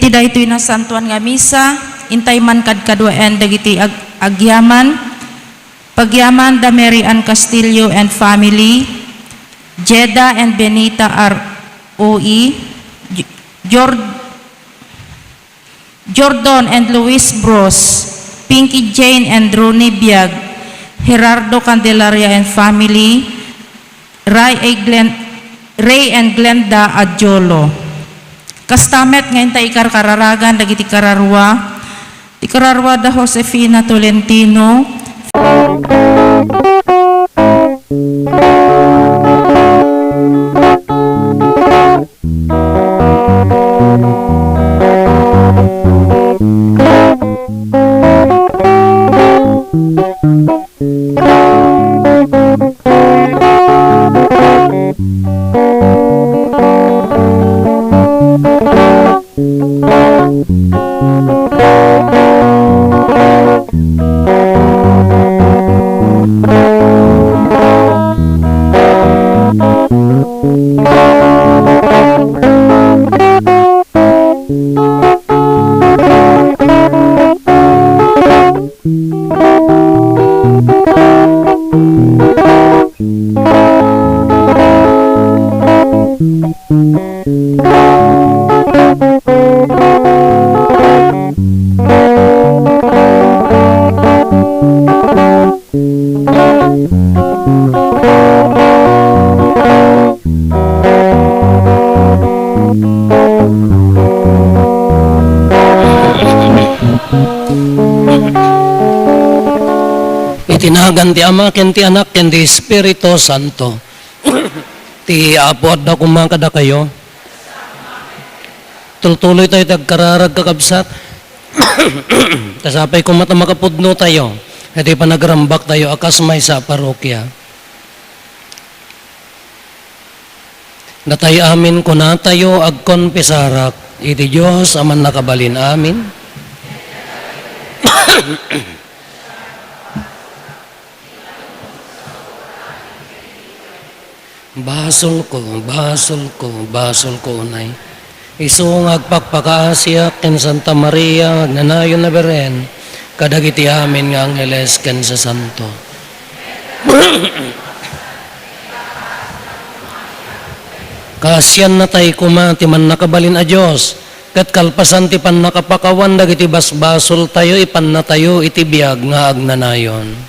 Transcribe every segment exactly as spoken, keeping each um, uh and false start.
Ti daytoy nasantoan nga misa, intay mankadkaduaen dagiti ag-, agyaman, pagyaman da Mary Ann Castillo and family, Jeda and Benita R O E, J-, Jord-, Jordan and Luis Bros, Pinky Jane and Ronnie Biag, Gerardo Candelaria and family, Ray, a Glen-, Ray and Glenda Adjolo. Kasta met nga intay ikarkararagan dagiti kararua, ti kararua da Josefina Tolentino. Iti nagan ti Ama, ken ti Anak, ken ti Espiritu Santo. Ti Apo adda koma kadakayo. Tultuloy tayo ti agkararag, kakabsat. Ta sapay koma ta makapudno tayo iti panagrambak tayo a kas maysa a parokya. Datay amin kunatayo, agkonfesarak iti Dios a Mannakabalin-amin. Basolko, basolko, basolko unay. Isu nga agpakpakaasiak ken Santa Maria nga agnanayon a Birhen, kadagiti amin nga angheles ken sasanto. Kaasiannatay koma ti Mannakabalin a Dios, ket kalpasan ti pannakapakawan dagiti basbasoltayo, ipannatayo iti biag nga agnanayon.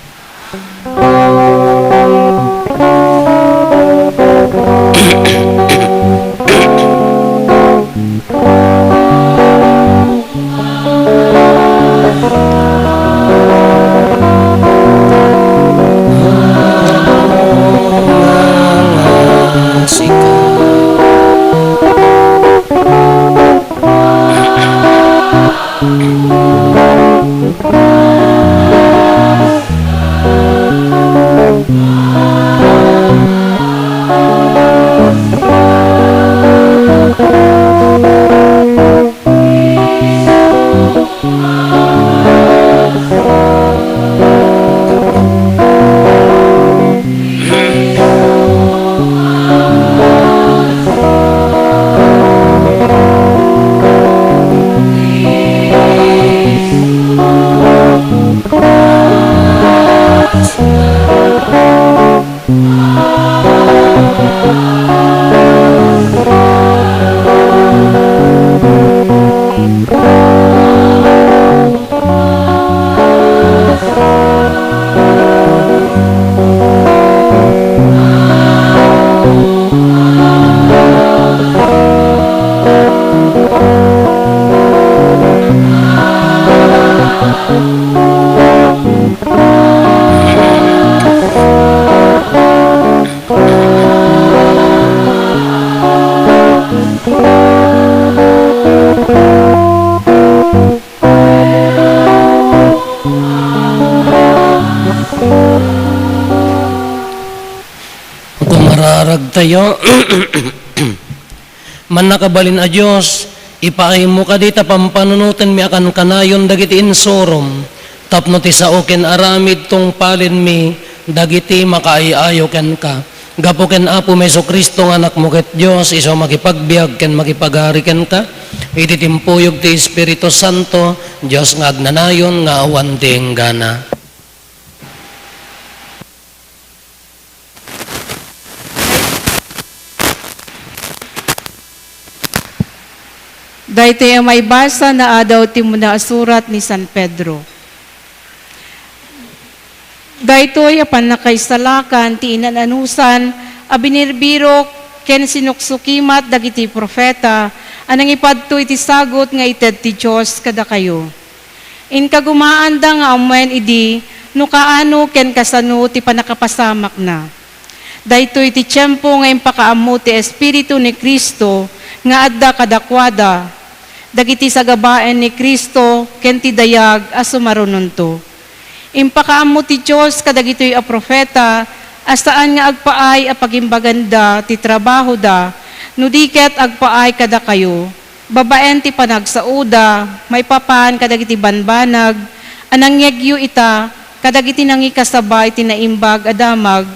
Gumararagtayo. Mannakabalin a Dios, ipaaymo kadi ta pampanunotenmi a kankanayon dagiti insurom, tapno ti sao ken aramid tungpalenmi dagiti makaay-ayo kenka. Gapu ken Apo Jesu-Cristo nga Anakmo ket Dios, isu a makipagbiag ken makipagari kenka, iti timpuyog ti Espiritu Santo, Dios nga agnanayon nga awan ti inggana. Daytoy a maibasa naadaw ti umuna a surat ni San Pedro. Daytoy a pannakaisalakan ti inan-anusan a binirbirok ken sinuksukimat dagiti profeta a nangipadto iti sagut nga ited ti Dios kadakayo. Inkagumaanda nga ammoen idi no kaano ken kasano ti pannakapasamakna. Daytoy ti tiempo nga impakaammo ti Espiritu ni Cristo nga adda kadakuada, dagiti sagabaen ni Cristo ken ti dayag a sumarunonto. Impakaammo ti Dios kadagitoy a profeta a saan nga agpaay a pagimbaganda ti trabahoda, no di ket agpaay kadakayo, babaen ti panagsaoda maipapan kadagiti banbanag a nangyegyo ita kadagiti nangikasaba iti naimbag a damag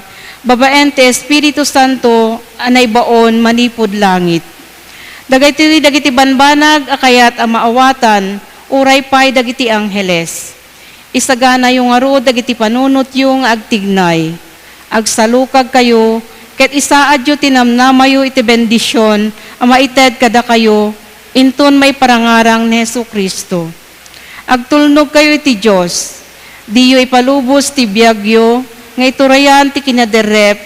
babaen ti Espiritu Santo a naibaon manipud langit. Dagiti, dagiti banbanag a kayat a maawatan, uray pay dagiti angheles. Isaganayo ngarud dagiti panunotyo nga agtignay. Agsalukagkayo, ket isaadyo ti namnamayo iti bendision a maited kadakayo inton maiparangarang ni Jesu-Cristo. Agtulnogkayo iti Dios. Diyo ipalubos ti biagyo nga iturayan ti kinaderrep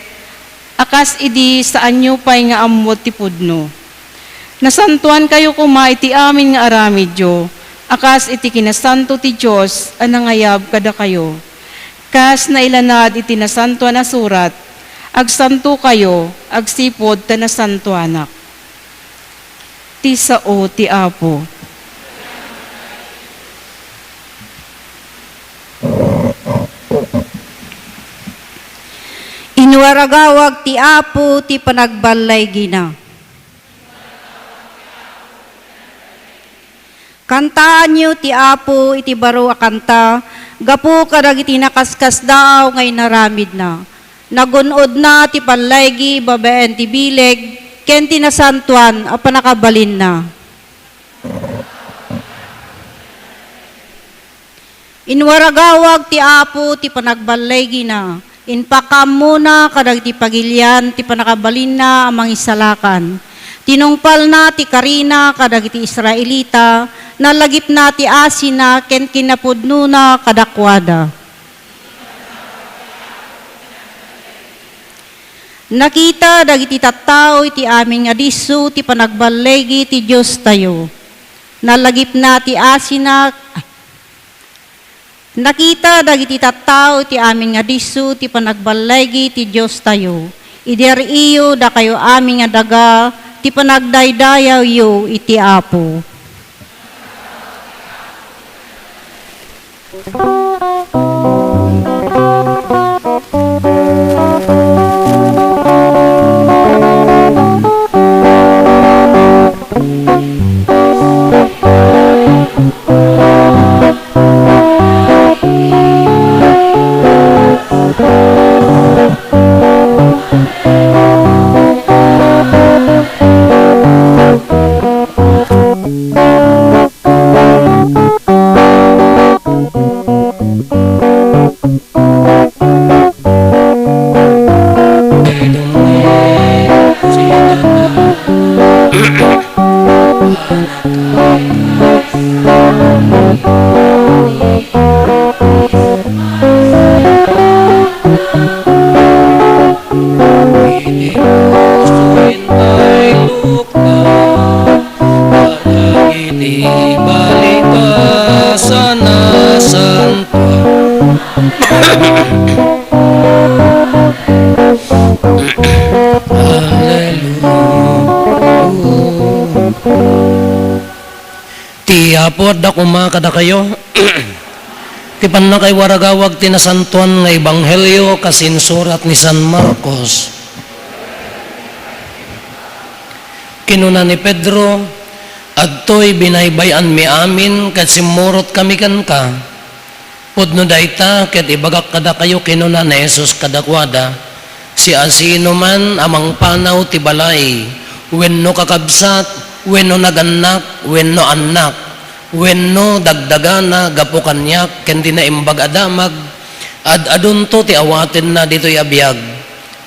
a kas idi saanyo pay nga ammo ti pudno. Nasantoankayo koma iti amin nga aramidyo, a kas iti kinasanto ti Dios a nangayab kadakayo. Kas nailanad iti Nasantoan a Surat, "Agsantokayo agsipud ta nasantoanak." Ti sao ti Apo. Inwaragawag ti Apo ti panagballaygina. Kantaanyo ti Apo iti baro a kanta gapu kadagiti nakaskasdaaw nga inaramidna. Nagun-odna ti pallaygi babaen ti bileg ken ti nasantoan a pannakabalinna. Inwaragawag ti Apo ti panagballaygina. Impakaammona kadagiti pagilian ti pannakabalinna a mangisalakan. Tinungpalna ti karina kadagiti Israelita, nalagipna ti asina ken kinapudnona kadakuada. Nakita dagiti tattao iti amin nga disso ti panagballaygi ti Diostayo. Nalagipna ti asina, nakita dagiti tattao iti amin nga disso ti panagballaygi ti Diostayo. Idi ar-iyo dakayo amin nga daga ti panagdaydayawyo iti Apo. Iti puso intay lukna, kadagiti balita sana santuan. Hallelujah. Ti Apo adda koma kadakayo. Ti pannakaiwaragawag ti Nasantoan nga Ebanghelio kas insurat ni San Marcos. Kinuna ni Pedro, "Adtoy binaybay-anmi amin ket simmurotkami kenka." Pudno dayta ket ibagak kadakayo, kinuna ni Jesus kadakuada, Siasinoman a mangpanaw ti balay, wenno kakabsat, wenno nagannak, wenno annak, wenno dagdagana gapu kaniak ken di Naimbag a Damag, ad-adunto ti awatenna ditoy a biag.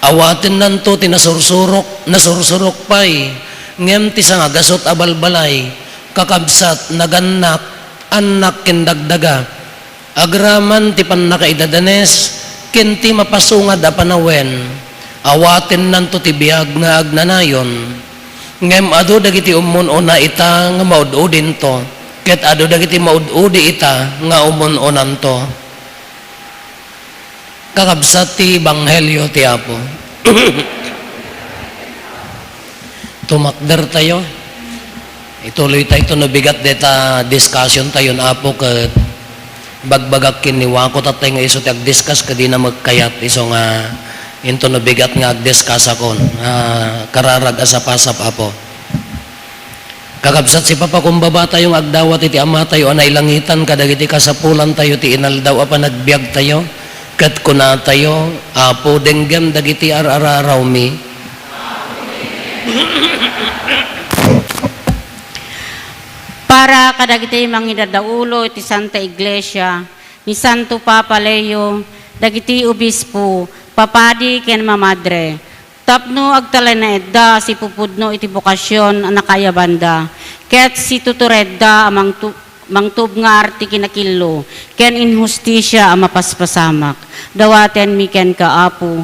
Awatennanto ti nasursurok, nasursurok pay, ngem ti sangagasut a balbalay, kakabsat, nagannak, annak ken dagdaga. Agraman ti pannakaidadanes ken ti mapasungad a panawen, awatennanto ti biag nga agnanayon. Ngem adu dagiti umun-una ita nga maud-udinto, ket adu dagiti maud-udi ita nga umun-unanto. Kakabsat ti ebanghelio ti Apo. Tumakder tayo. Ituloy tayo to no bigat deta discussion tayo, Apo, ket bagbagak ken ni Wako tatay nga isu ti agdiscuss ket dina magkayat isu nga into no bigat nga agdiscuss akon. Ah, kararag a sapasap, Apo. Kakabsat, sipapakumbaba tayo nga agdawat iti Amatayo a nailangitan kadagiti kasapulantayo ti inaldaw a panagbiagtayo, ket kunatayo, Apo, denggem dagiti ar-ararawmi. Para kadagiti mangidadaulo iti Santa Iglesia, ni Santo Papa Leo, dagiti obispo, papadi ken mamadre, tapno agtalinaedda a sipupudno iti bokasion a nakaayabanda, ket situturedda a mangtu-, mangtubngar ti kinakillo ken inhustisia a mapaspasamak. Dawatenmi kenka, Apo.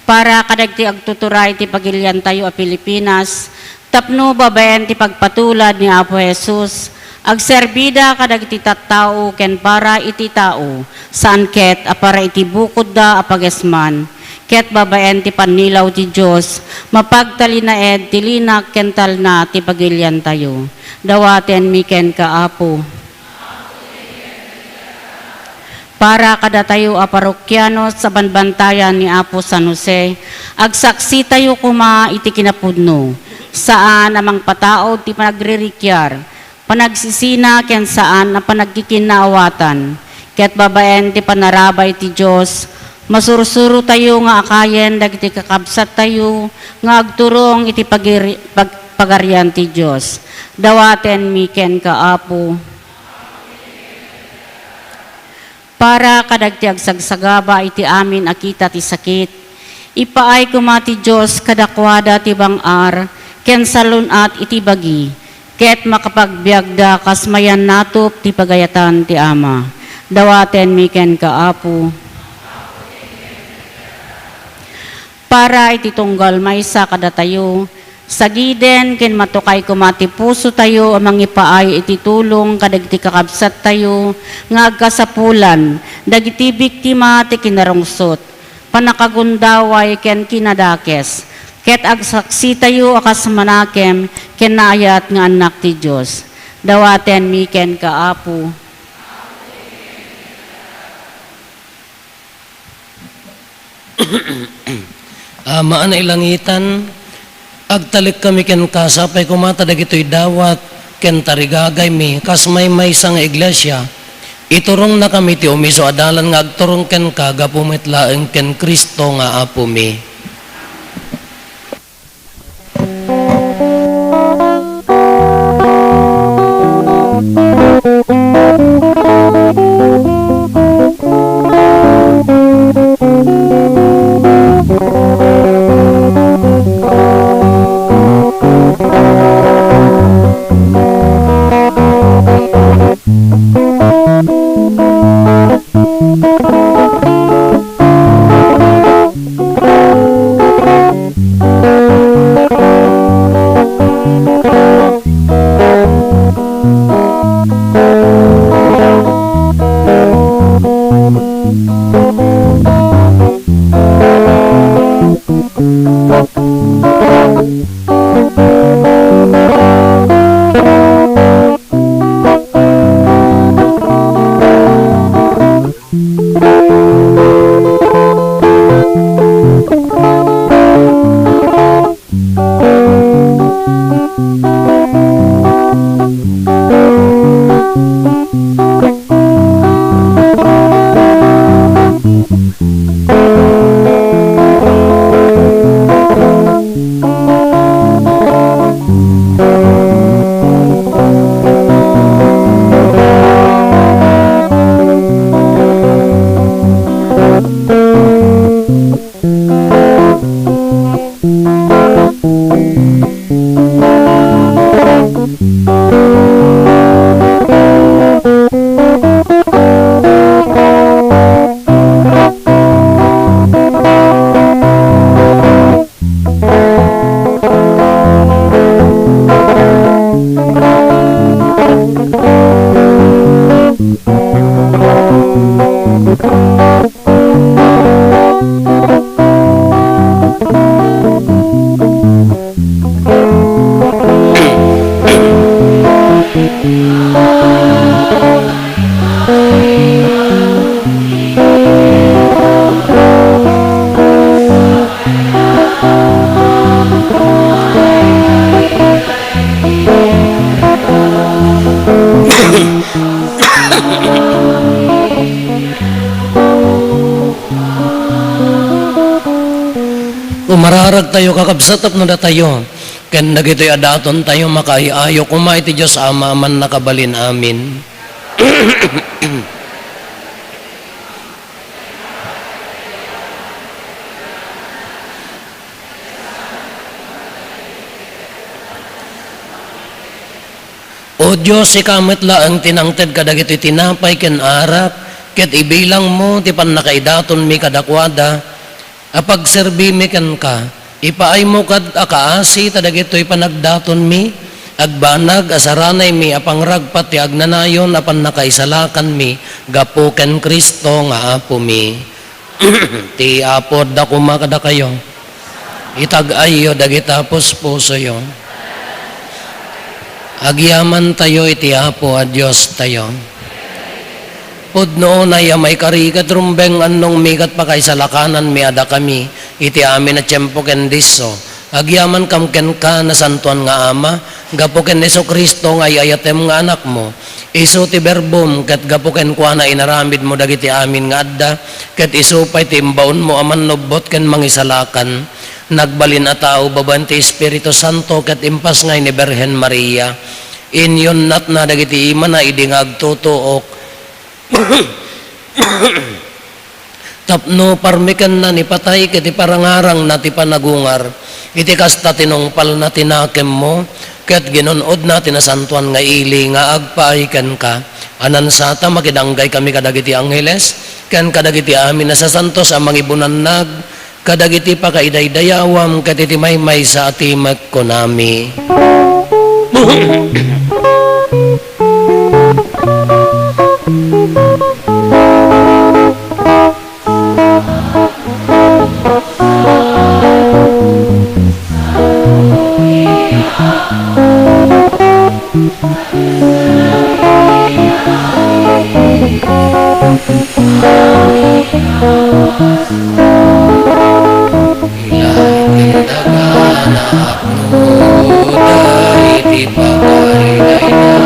Para kadagiti agtuturay ti pagiliantayo a Pilipinas, tapno babaen ti pagpatulad ni Apo Jesus, agserbida kadagiti tattao ken para iti tao, saan ket a para iti bukodda a pagesman, ket babaen ti pannilaw ti Dios, mapagtalinaed ti linak ken talna ti pagiliantayo. Dawatenmi kenka, Apo. Para kadatayo a parokianos a banbantayan ni Apo San Jose, agsaksitayo koma iti kinapudno, saan a mangpataud ti panagririkiar, panagsisina ken saan a panagkikinnaawatan, ket babaen ti panarabay ti Dios, masursurotayo nga akayen dagiti kakabsattayo nga agturong iti pagiri-, pag-, pagarian ti Dios. Dawatenmi kenka, Apo. Para kadagiti agsagsagaba iti amin a kita ti sakit, ipaay koma ti Dios kadakuada ti bang-ar ken salun-at iti bagi, ket makapagbiagda kas mayan natop ti pagayatan ti Ama. Dawatenmi kenka, Apo. Para iti tunggal maysa kadatayo, sagiden ken matukay koma ti pusotayo a mangipaay iti tulong kadagiti kakabsattayo nga agkasapulan dagiti biktima ti kinarungsot, pannakagundaway ken kinadakes, ket agsaksitayo a kas manakem ken naayat nga annak ti Dios. Dawatenmi kenka, Apo. Ama a nailangitan, agtalekkami kenka, sapay koma ta dagitoy dawat ken tarigagaymi kas maymaysa nga iglesia, iturongnakami ti umiso a dalan nga agturong kenka gapu met laeng ken Cristo nga Apomi. Umararagtayo, kakabsat, tapno datayo ken dagitoy a datontayo makaay-ayo koma iti Dios Ama a Mannakabalin. Amen. O Dios, sika met laeng ti nangted kadagitoy tinapay ken arak, ket ibilangmo ti pannakaidatonmi kadakuada a pagserbimi kenka. Ipaaymo kad a kaasi ta dagitoy panagdatonmi, agbanag a saranaymi a pangragpat ti agnanayon a pannakaisalakanmi gapu ken Cristo nga Apomi. Ti Apo adda koma kadakayo. Itag-ayyo dagita puspusoyo. Agyamantayo iti Apo a Diostayo. Pudno unay a maikari ket rumbeng annongmi ket pakaisalakananmi a dakami iti amin a tiempo ken disso. Agyamankam kenka, Nasantoan nga Ama, gapu ken Jesu-Cristo nga ay-ayatem nga Anakmo. Isu ti Berbom, ket gapu kenkuana inaramidmo dagiti amin nga adda, ket isu pay ti imbaonmo a mannubbot ken mangisalakan. Nagbalin a tao babaen ti Espiritu Santo ket impasngay ni Birhen Maria. Inyunnatna dagiti imana idi nga agtutuok. Tapno parmekenna ni patay ket iparangarangna ti panagungar. Iti kasta, tinungpalna ti nakemmo ket ginun-odna ti nasantoan nga ili nga agpaay kenka. Anansata, makidanggay kami kadagiti angheles ken kadagiti amin a sasantos a mangibunannag kadagiti pakaidaydayawam ket iti maymaysa a timek, kunami. Ilay ti dagana apno daydi pakaidaydayawam.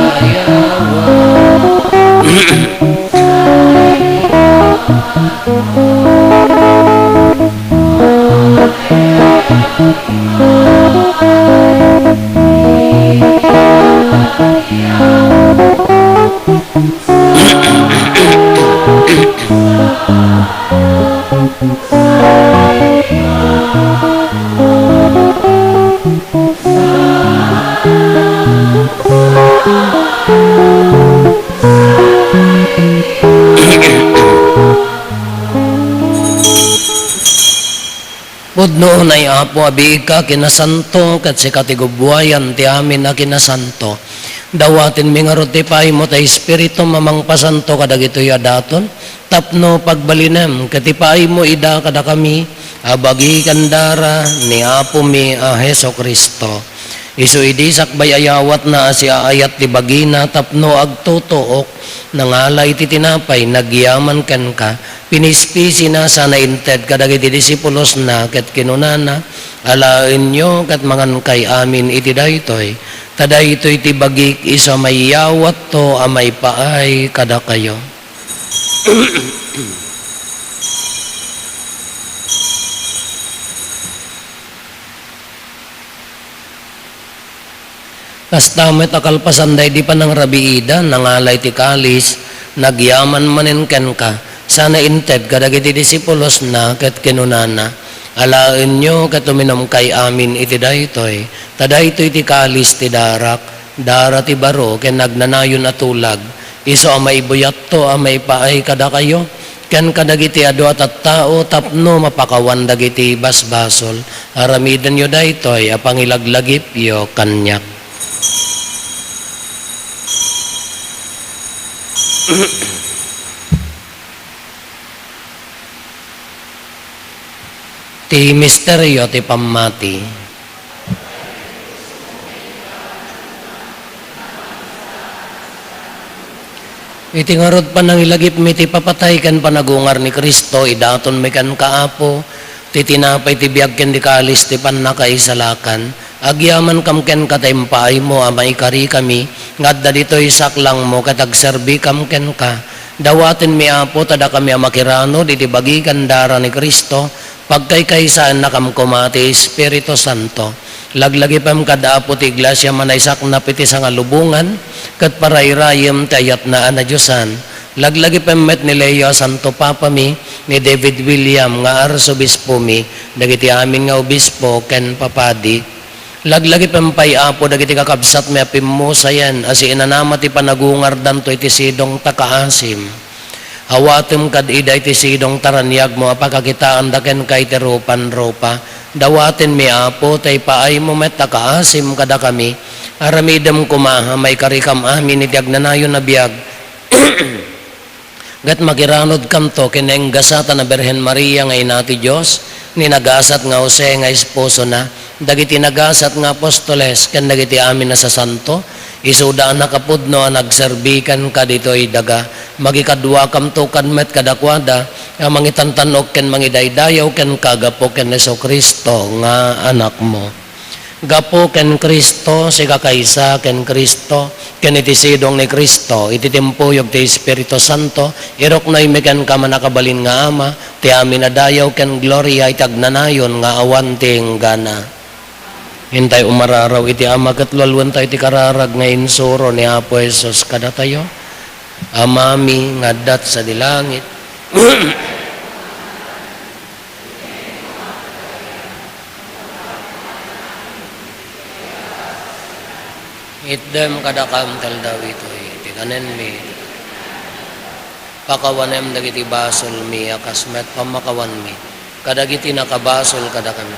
Pudno unay, Apo, a biigka a kinasanto, ket sika ti gubbuayan ti amin a kinasanto. Dawatenmi ngarud ti paaymo ta Espiritum a mangpasanto kadagitoy a daton, tapno pagbalinem ket ipaaymo ida kadakami a bagi ken dara ni Apomi a Jesu-Cristo. Isu idi sakbay a yawatna a siaayat ti bagina tapno agtutuok, nangala iti tinapay, nagyaman kenka, pinispisina sana inted kadagiti disipulosna ket kinunana, "Alaenyo ket mangankay amin iti daytoy, ta daytoy ti bagik isu a maiyawatto a maipaay kadakayo." Kasta met a kalpasan daydi panangrabiida, nangala iti kalis, nagyaman manen kenka, sana inted kadagiti disipulosna ket kinunana, "Alaenyo ket uminumkay amin iti daytoy, ta daytoy ti kalis ti darak, dara ti baro ken agnanayon a tulag, isu a maibuyatto a maipaay kadakayo." Ken kadagiti adu a tattao tapno mapakawan dagiti basbasol. Aramidenyo daytoy a pangilaglagipyo kaniak. Ti misterio ti pammati. Iti ngarud, panangilagipmi ti papatay ken panagungar ni Cristo, idatonmi kenka, Apo, ti tinapay ti biag ken ti kalis ti pannakaisalakan. Agyamankam kenka ta impaaymo a maikarikami nga adda ditoy saklangmo ket agserbikam kenka. Dawatenmi, Apo, ta dakami a makiranud iti bagi ken dara ni Cristo, pagkaykaysaennakam koma ti Espiritu Santo. Laglagipem kad Apo ti Iglesia a naisaknap iti sangalubongan, ket parairayem ti ayatna a nadiosan. Laglagipem met ni Leo a Santo Papami, ni David William nga Arsobispomi, dagiti amin nga obispo ken papadi. Laglagipem pay, Apo, dagiti kakabsatmi a pimmusayen a siinanama ti panagungardanto iti sidong ta kaasim. Awatem kad ida iti sidong ta raniagmo a pakakitaanda kenka iti rupan-rupa. Dawatenmi, Apo, ta ipaaymo met a kaasim kadakami. Aramidem koma a maikarikam amin iti agnanayon a biag. Ket makiranudkamto ken nainggasatan a Birhen Maria nga Ina ti Dios, ni nagasat nga Jose nga esposona, dagiti nagasat nga apostoles, ken dagiti amin a sasanto, isuda a nakapudno a nagserbi kenka ditoy daga. Makikaduakamto kad met kadakuada a mangitantan-ok ken mangidaydayaw kenka gapu ken Jesu-Cristo nga Anakmo. Gapu ken Cristo, sika kaysa ken Cristo, ken iti sidong ni Cristo, iti timpuyog ti Espiritu Santo, iruknoymi kenka, mannakabalin nga Ama, ti amin a dayaw ken gloria iti agnanayon nga awan ti inggana. Intay umararaw iti Ama ket lualuentayo iti kararag nga insuro ni Apo Jesus kadatayo. Amami nga adda sadi langit. Itdem kadakam ti aldaw itoy ti kanenmi. Pakawanem dagiti basolmi a kas met pammakawanmi kadagiti nakabasol kadakami.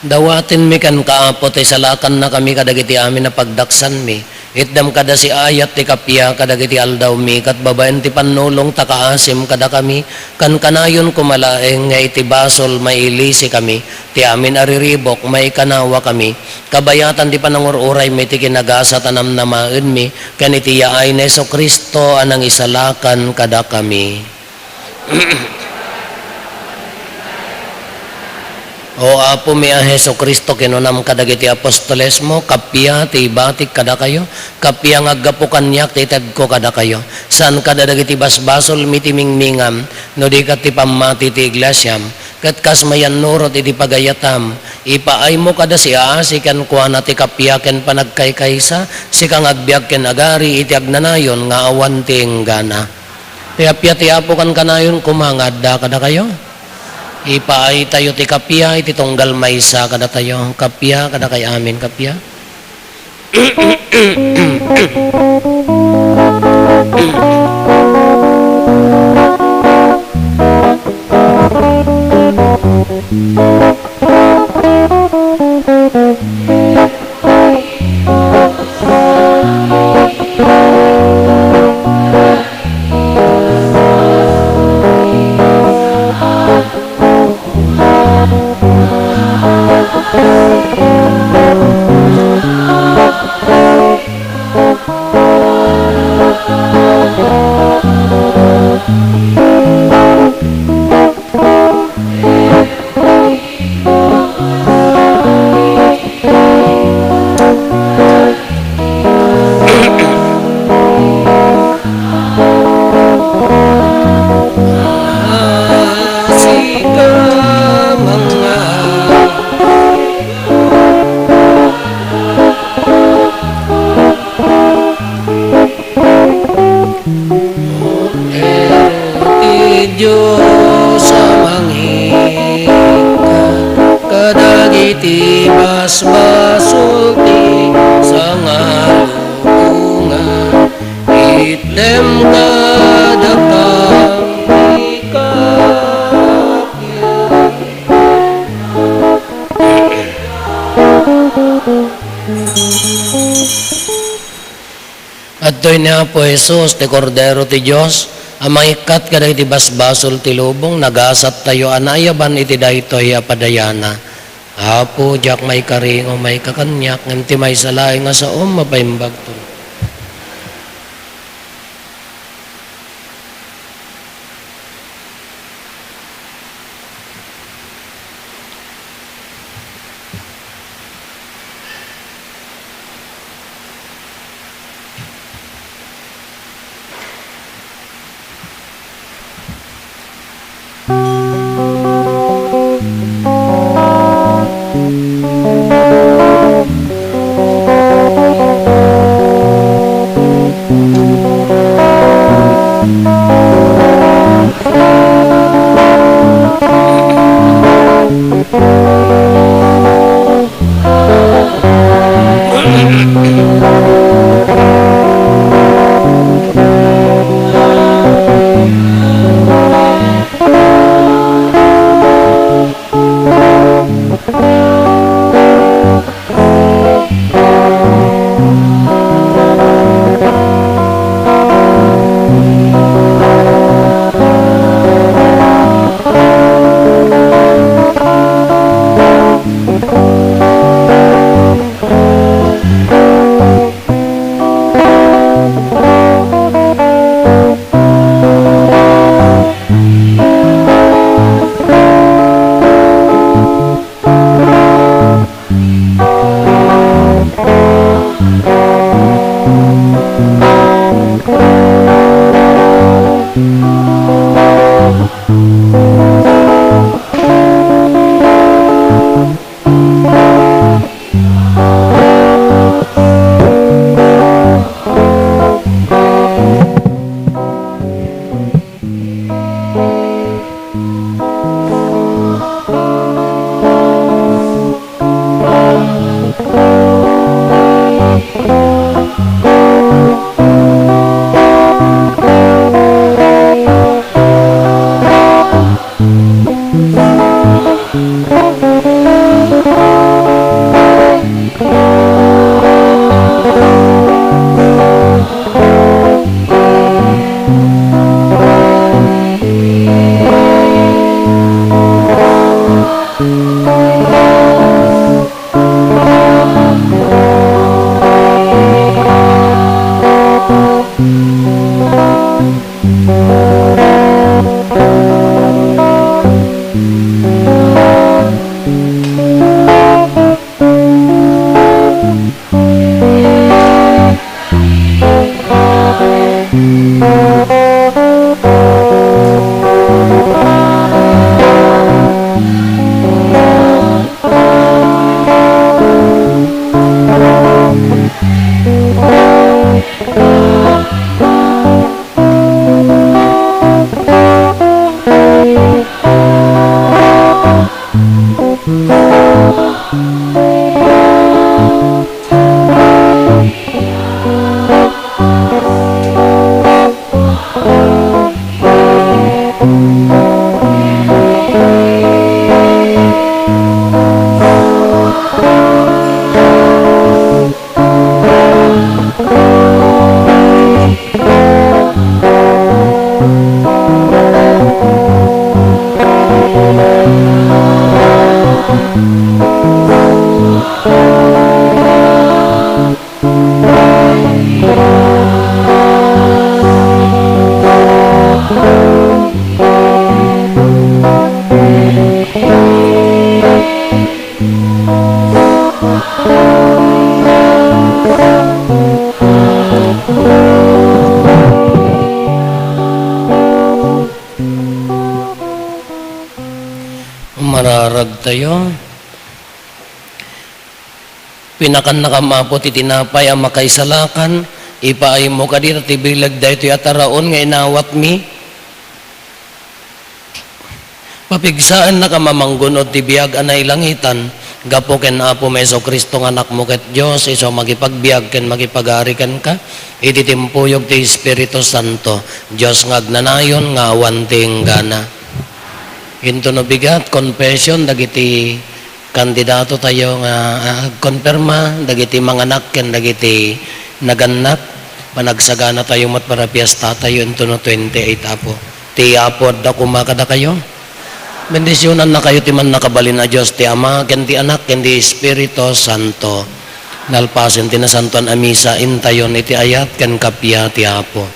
Dawatenmi kenka, Apo, ta isalakannakami kadagiti amin a pagdaksanmi. Itdem kada siayat ti kappia kadagiti aldawmi, ket babaen ti pannulong ta kaasim kadakami, kankanayon koma laeng nga iti basol mailisikami, ti amin a riribuk maikanawakami. Kabayatan ti panangur-uraymi ti kinagasat a namnamaenmi, ken iti yaay ni Jesu-Cristo a nangisalakan kadakami. O Apomi a Jesu-Cristo, kinunam kadagiti apostolesmo, kappia ti ibatik kadakayo, kappia nga aggapu kaniak ti itedko kadakayo. Saan kada dagiti basbasolmi ti mingmingam, no di ket ti pammati ti iglesiam. Ket kas mayannurot iti pagayatam, ipaaymo kada siaasi kenkuana ti kappia ken panagkaykaysa, sika nga agbiag ken agari iti agnanayon nga awan ti inggana. Ti kappia ti Apo kankanayon koma nga adda kadakayo. Ipaaytayo ti kappia iti tunggal maysa kadatayo. Kappia kadakay amin, kappia. Ti Dios a mangikkat kadagiti basbasol ti sangalubongan, itdem kadakam ti kappia. Adtoy ni Apo Jesus, ti Kordero ti Dios, a mangikkat kadagiti basbasol ti lubong, nagasattayo a naayaban iti daytoy a padayana. Apo, diak maikari nga umayka kaniak, ngem ti maysa laeng a saom, mapaimbagton. Mararagtayo. Pinakannakam, Apo, ti tinapay a makaisalakan, ipaaymo kadi ti bileg daytoy a taraon nga inawatmi. Papigsaennakam a manggun-od ti biag a nailangitan, gapu ken Apomi Jesu-Cristo nga Anakmo ket Dios, isu a mangipagbiag ken mangipagari kenka, iti timpuyog ti Espiritu Santo, Dios nga agnanayon nga awan ti inggana. Intono bigat, confession dagiti kandidato tayo nga, ah, agkonfirma dagiti manganak ken dagiti nagannak. Panagsaganatayo met para piestatayo intono twenty-eight, Apo. Ti Apo adda koma kadakayo. Bendisionannakayo ti Mannakabalin a Dios, ti Ama, ken ti Anak, ken ti Espiritu Santo. Nalpasen ti Nasantoan a Misa, intayon iti ayat ken kappia ti Apo.